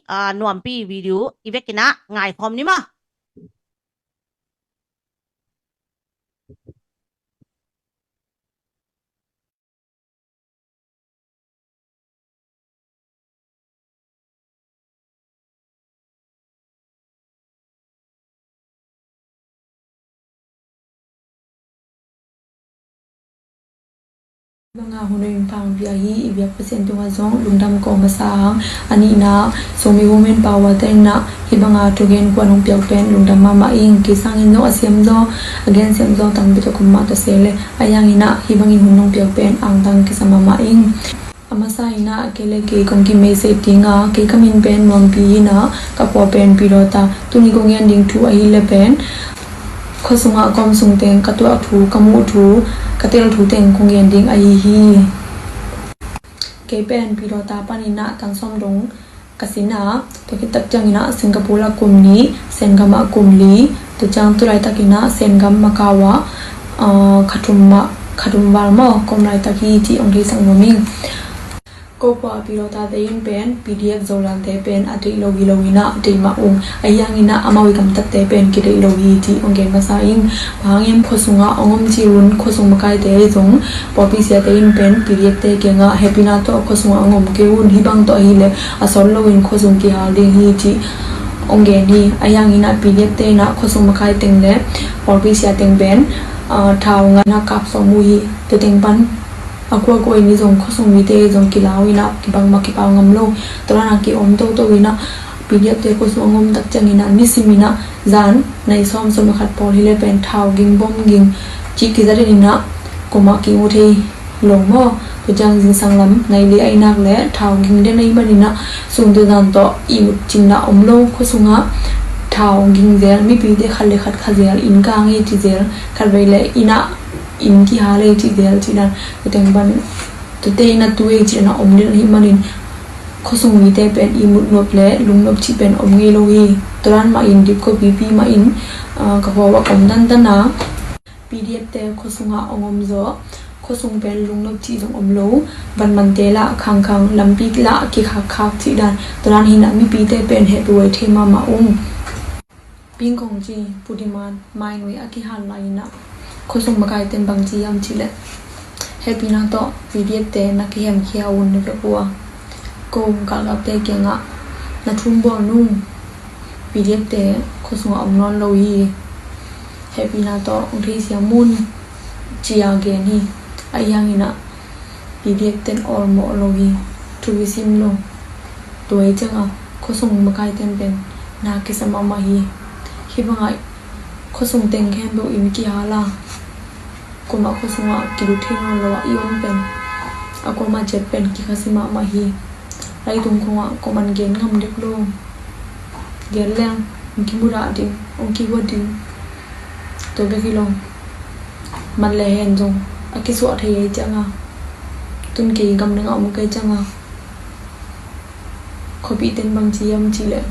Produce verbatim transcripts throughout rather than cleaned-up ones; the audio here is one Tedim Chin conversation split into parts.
ah, nuampi video i vekin ah ngaikhawm ni maw. Banga hun in pang bia hi. I biak Pasian tungah zong lungdam ko masa hang. A nihna, Zomi Women Power te in ah hih banga thugen kuan hong piak pen lungdam mahmah ing. Kei sangin zong a siam zaw, a gen siam zaw tampi tawh kum mah ta se le, a yang in ah hih bangin hun hong piak pen angtang kisa mahmah ing. A masa in ah kei le kei kong kimeisei ding a, kei ka min pen Nuampi in ah ka pua pen Pi Dawta. Tuni kong gen ding thu ahih leh pen khuasungah ka om sung teng ka tuah thu, ka muh thu, ka tel thu teng kong gen ding ahi hi. Kei pen Pi Dawta panin ah tan sawm dong ka sin a, tua khit tak ciangin ah Singapore ah kum nih, Sengam ah kum li, tua ciang tu laitakin ah Sengam, Macau ah, ah, kha thum mah, kha thum val maw, ka om laitak hi cih hong theisak nuam ing. Ko pua Pi Dawta te in pen P D F Zoland te pen a deih lo hi lo in ah deih mah ung. Ahi hangin ah amau i gamtatte pen kideih lo hi cih hong gen masa ing. Bang hangin khuasungah hong om ci un, khuasung makaite zong pawlpi siate in pen P D F te kiangah hehpihna tawh khuasungah hong om kei un, hih bang tawh ahih leh a sawt loin khuasung kihal ding hi cih hong gen hi. Ahi hangin ah P D F te in ah khuasung makai teng le pawlpi sia teng pen, ah, thau ngai in ah kap sawm uh hi. Tua teng pan a kuakua in i zong khuasung mite zong kilau in ah kibang mah kipau ngam lo. Tua dan a ki-om toto in ah P D F te khuasung hong om tak ciangin ah nisim in ah zan nai sawm, sawm le khat pawl hi leh pen thau ging, bom ging cih kiza den in ah kuamah ki-ut thei lo maw. Tua ciang zingsang lam nai li ahih nak leh thau ging den ahih manin ah sum tua zan tawh i-ut cing in ah om lo. Khuasungah thau ging zel, mipite khat le khat kha zel, inn kang hi ci zel, khatvei leh inn ah inn kihal hi ci zel cih dan. Tua teng pan tuate in ah tu hi cih dan a om den ahih manin khuasung mite pen ihmut nop le lungnop cih pen om ngei lo hi. Tua dan mah in dipkhuapipi mah in, ah, ka hua a ka om dandan a, P D F te khuasungah hong om zaw, khuasung pen lungnop cih zong om lo. Vanmante lah khangkhang, lampi lah kikhakkhak cih dan. Tua dan hi in ah mipite pen hehpih huai thei mahmah ung. Ping kong ci, Pu Diman, mainui a kihal lai in ah khuasung makai ten bang ci hiam cih leh, hehpihna tawh P D F te na kihemkhia un na vek uh a, ko galkapte kiangah na thum bawl nung, P D F te khuasungah om nawn lo hi. Hehpihna tawh hong theisiam un ci a gen hi. Ahi hangin ah P D F ten awlmawh lo hi. Thu kisim lo. Tua hi ciang a khuasung makai ten pen na kisa mahmah hi. Hih bangah khuasung teng khempeuh inn kihal a, kuamah khuasungah kilut thei nawn lo a i om pen a kuamah ciat pen kikhasi mahmah hi. Leitung khawngah kuaman gen ngam dek lo. Gen leng hong kimudah ding, hong kihuat ding. Tua bek hi lo, man le hen zong a kisuah thei ahih ciang a, tun kei gamdang a om ka hih ciang a, khuapihte in bang ci hiam cih leh,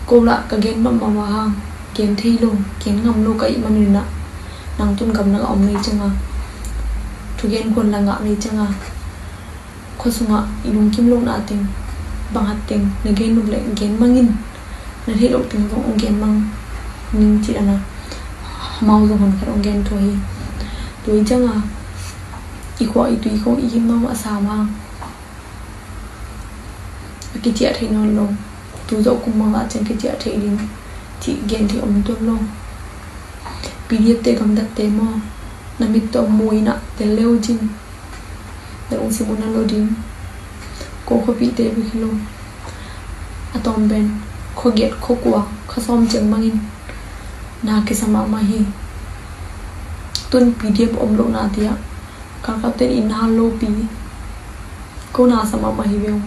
ko lah ka gen mahmah hang, gen thei lo, gen ngam lo ka hih manin ah, nang tun gamdang a om na hih ciang a, thugen kuan la ngah na hih ciang a, khuasungah i lungkim lohna teng, bang hat teng na gen nop leh gen mang in, na theih loh teng zong hong gen mang ning cih dan a, amau zong hun khat hong gen tua hi. Tua hi ciang a, i khua i tui khawng i gim mahmah sam hang, a kiciah theih nawn lo. Tu zawh kum bangzah ciang kiciah theih ding cih gen theih om tuan lo. P D F te gamtatte maw, na mit tawh mu in ah tel le uh cin. Na lungsim uh na lo ding. Ko khuapihte bek hi lo, a tawm pen khua giat, khua kua, khua sawm ciang bangin na kisa mahmah hi. Tun P D F om lohna te ah galkapte in inn hal lopi, ko na sa mahmah hi ve ung.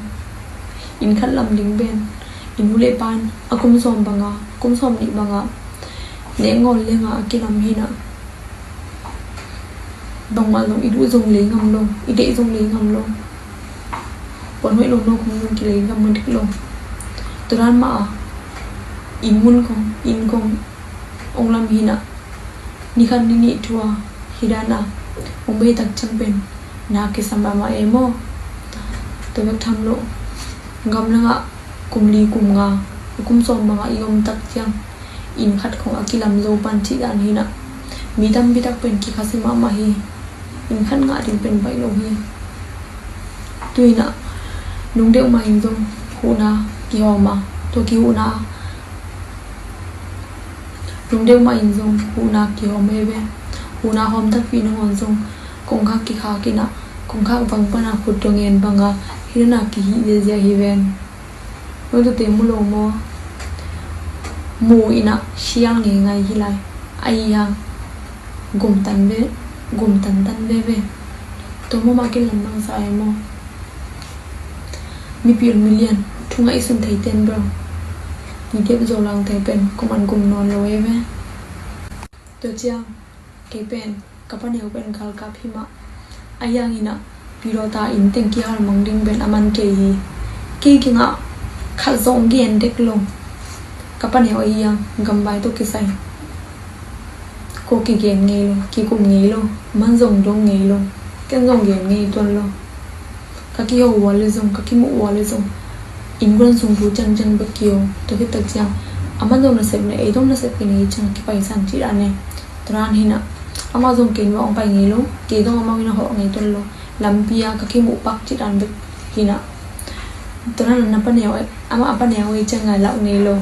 Inn khat lam ding pen, i nu le pa in a kum sawm bang a, kum sawm nih bang a nek ngawl leng a, a kilam hi in ah, bangmah zong i duh zong lei ngam lo, i deih zong lei ngam lo. Puan hoih lo no khong zong kilei ngam dek lo. Tua dan mah a, inn mun khong, inn khong hong lam hi in ah, ni khat ni nih thu a, hih dan a hong bei tak ciang pen na kisa mahmah e maw. Tua bek tham lo, gamdang ah kum li kum nga, kum sawm bangah i om tak ciang inn khat khong a kilam zo pan cih dan hi-in ah, mi tampi tak pen kikhasia mahmah hi. Inn khat ngah ding pen baih lo hi. Tu-in ah nungdeuh mah in zong huhna kihawm a, tua kihuhna nungdeuh mah in zong huhna kihawm hi ve. Huhna hawm takpi nangawn zong kongkhak kikhak in ah, kongkhak vang pan a khut dong en bang a, hih dan a kihih ziazia hi ven. Note mu lo maw? Mu in ah sial ngeingai hi lai. Ahi hang gum tan ve, gum tantan veve. Tua maw, mah kilam bang sa e maw? Mipil milian thu ngaihsun thei ten bel, mi dep zo lang te pen kuaman gum nawn lo e ve. Tua ciang kei pen ka paneu pen galkap hi mah. Ahi hangin ah pilota inn teng kihal mang ding pen a man kei hi. Kei kiangah khat zong gen dek lo. Ka paneu ahi hang gamvai tawh kisai, ko kigen ngei lo, kikum ngei lo, man zong dong ngei lo, ken zong gen ngei tuan lo. Ka kiho ua le zong, ka kimuh ua le zong, innkuan sung thu ciangciang bek kiho. Tua khit tak ciang aman zong nasep nei, ei zong nasep kinei ciang kipaisan cih dan e. Tua dan hi-in ah amah zong kei nuak hong pai ngei lo, kei zong amau inn ah hawh ngei tuan lo. Lampi ah ka kimuh pak cih dan bek hi-in ah. Tua dan na paneu, amah a paneu ei ciang a lauh ngei lo.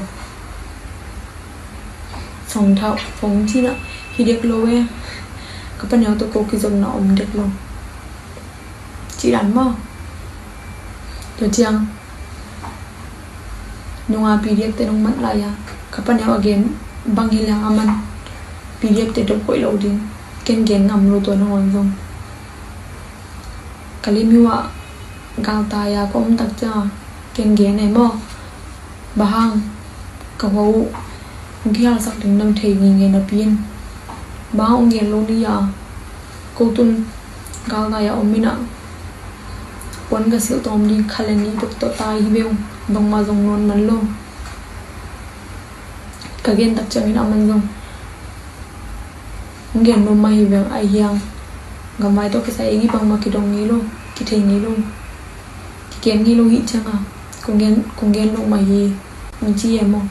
Sawngthau phone cih in ah hi dek lo e. Ka paneu tawh ko kizopna om dek lo cih dan maw? Tua ciang nunga P D F te nong mat lai a, ka paneu a gen bang hi leng aman P D F te dop koih lo ding. Ken gen ngam lo tua nangawn zong. Ka lim uh ah galtai a ka om tak ciang a ken gen e maw? Bang hang ka hua uh hong kihalsak ding na thei ngei ngei napi in, bang hang hong gen lo ni a, ko tun galtai a om in ah puan ka silh tawm ding kha le nih bek tawh tai hi ve ung, bangmah zong nawn man lo. Ka gen tak ciangin aman zong hong gen nuam mah hi veng. Ahi hang gamvai tawh kisai ei bangmah kidong ngei lo, kithei ngei lo, kigen ngei lo hi ciang a, kong gen, kong gen lo mah hi, hong ci e maw?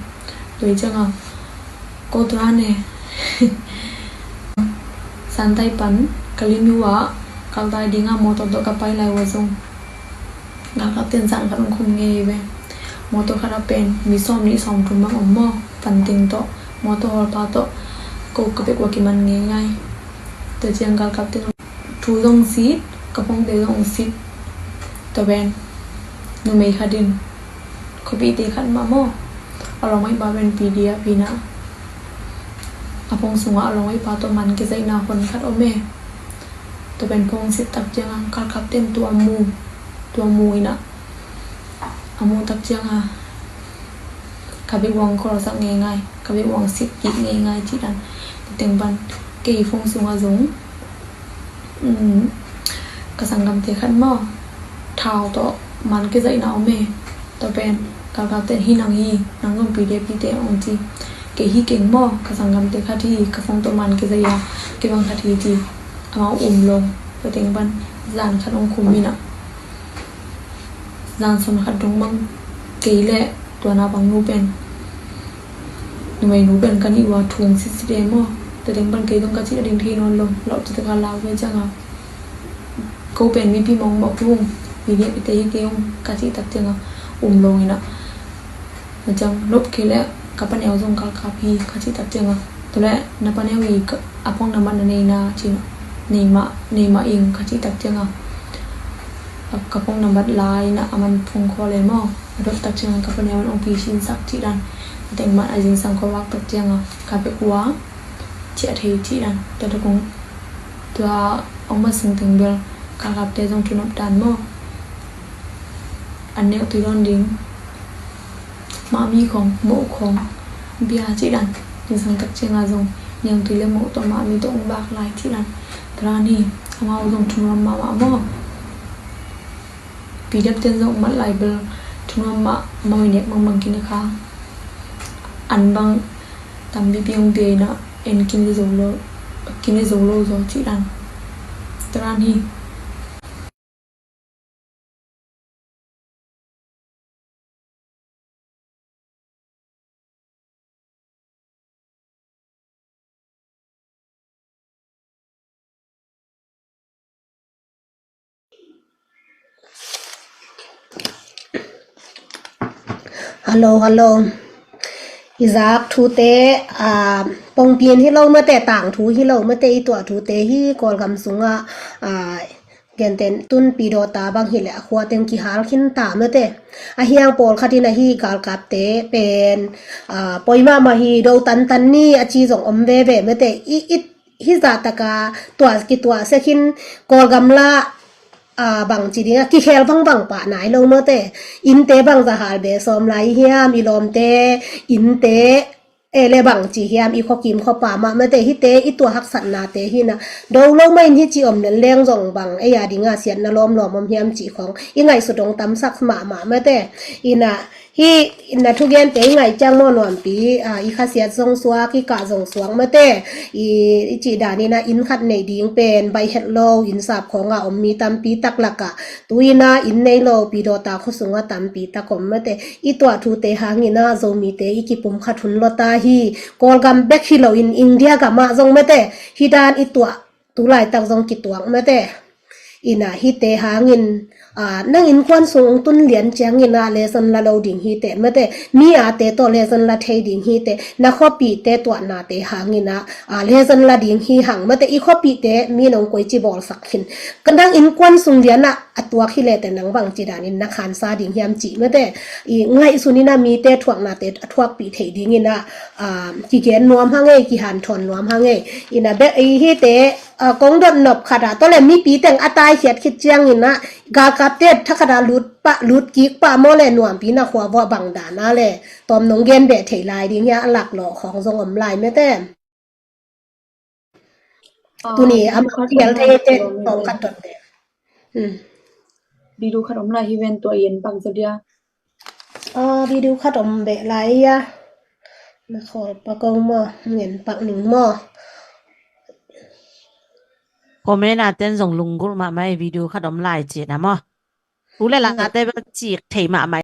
Tua hi ciang a ko tua ne. Santai pan ka lim uh ah galtai ding a mawtaw tawh ka pai lai uh ah zong galkap ten zan khat hong khum ngei ve. Mawtaw khat ah pen mi sawm nih sawm thum bang om maw, pan teng tawh, mawtaw hawlpa tawh, ko ka bek ua kiman ngeingai. Tua ciang galkap ten thu zong sit, ka phone te zong sit. Tua pen numei khat in, khuapihte khat mah maw, a lawmngaihpa pen P D F hi-in ah, a phone sungah a lawmngaihpa tawh man kizaihna hon khat om e. Tua pen phone sit tak ciang a galkap ten tua mu, tua mu in ah, a mu tak ciang a ka bek uh hong kawlsak ngeingai, ka bek uh hong sit kik ngeingai cih dan. Tua teng pan kei phone sungah zong, um, ka sanggamte khat maw, thau tawh man kizaihna om e. Tua pen galkap ten hi nang hi, nang zong P D F hi teh hong ci. Kei hi keng maw, ka sanggamte khat hi, ka phone tawh man kizaih a, kei bang khat hi ci. Amau um lo. Tua teng pan zan khat hong khum in ah, zan sawm khat dong bang kei le tua naupang nu pen, numei nu pen ka nih uh a thung sitsit e maw. Tua teng pan kei zong ka cih a ding thei nawn lo, lauh citak a lau ve ciang a, ko pen mipi mawkmawk hi ung, P D F te hi kei ung ka cih tak ciang a, um lo in ah, na ciang nop kei le ka paneu zong galkap hi ka cih tak ciang a, tua le na paneu hi ka, a phone number na nei na ci-in ah, nei mah, nei mah ing ka cih tak ciang a, ka phone number la in ah aman phone call e maw. A dot tak ciang a ka paneu in hong pisinsak cih dan. Tua teng pan a zingsang ka vak tak ciang a ka bek uh a ciah thei cih dan. Tua tua kong, tua hong mat sung teng bel galkapte zong thunop dan maw, an neu tui dawn ding, mahmi khong, moh khong, bia cih dan. Zingsang tak ciang a zong niangtui le moh tawh mahmi tawh hong vak lai cih dan. Tua dan hi. Amau zong thunop mahmah maw. P D F ten zong mat lai bel thunop mah, amau i nek bangbang kine kha, an bang tampipi hong pia in ah, en kine zo lo, kine zo lo zaw cih dan. Tua dan hi. Hello, hello. I zak thute, ah, pongpin hi lo mate, tangthu hi lo mate, i tuah thute hi Kawlgam sungah, ah, genten tun Pi Dawta bang hi le a khua teng kihal khin ta mate. A hiang pawlkhat in ahi galkapte pen, ah, poi mahmah hi, do tantan ni a ci zong om veve mate. I, i, hi zahtaka tuah, kituah sekhin Kawlgam la, ah, bang ci ding a kikhel bangbang pah nai lo mate. Innte bang zahal be sawm lai hiam, i lawmte, innte, e le bang ci hiam, i khuakim khuapa mah mate, hite i tuah haksatnate hi na. Do lo mah in hi ci om lel leng zong bang, ei a dinga siatna lawmlawm om hiam ci khong i ngaihsut dong tamsak mahmah mate. Ina, hi na thugente i ngaih ciang maw nuampi, ah, i khasiat zong suak, i kah zong suak mate. I, i cih dan ina inn khat neih ding pen baih het lo, inn sap khawngah om mi tampi tak lakah. Tu ina inn nei lo, Pi Dawta khua sungah tampi tak om mate. I tuah thute hangina Zomite i kipum khat hun lota hi. Kawlgam bek hi lo in India gamah zong mate. Hi dan i tuah tu laitak zong kituak mate. Ina hite hangin, ah, nang innkuan sung tun lian ciangina lesson la lo ding hite mate. Mi ate tawh lesson la thei ding hite. Na khuapite tuahnate hangina, ah, lesson la ding hi hang mate. I khuapite mi nong koici bawlsak khin. Ka nang innkuan sung liana a tuak hi lete nang bang ci danin na khansa ding hiam ci mate. I ngaihsun ina mite thuaknate a thuakpih thei dingina, ah, kigen nuam hang ei, kihanthawn nuam hang ei. Ina bek i hite, ah, kong dot nop khat ah, tawle mipi teng a taikhiat khit ciangin ah, galkapte thakhat ah lut pah, lut kik pah maw le nuampi na khua vuah bang dan a le, tawm nong gen beh thei lai ding hia a lak lawh khawng zong om lai mete. Ah, tuni video ama khat kial om thei lai te tawm khat dot beh. Hmm. Video khat om lai hi ven tua i en pak zaw dia. Ah, video khat om beh lai ia. Na khawl pak ong maw, ngen pak ning maw. Comment a ten zong lunggulh mahmah ei, video khat om lai cih na maw. Tu le la te bel cik thei mahmah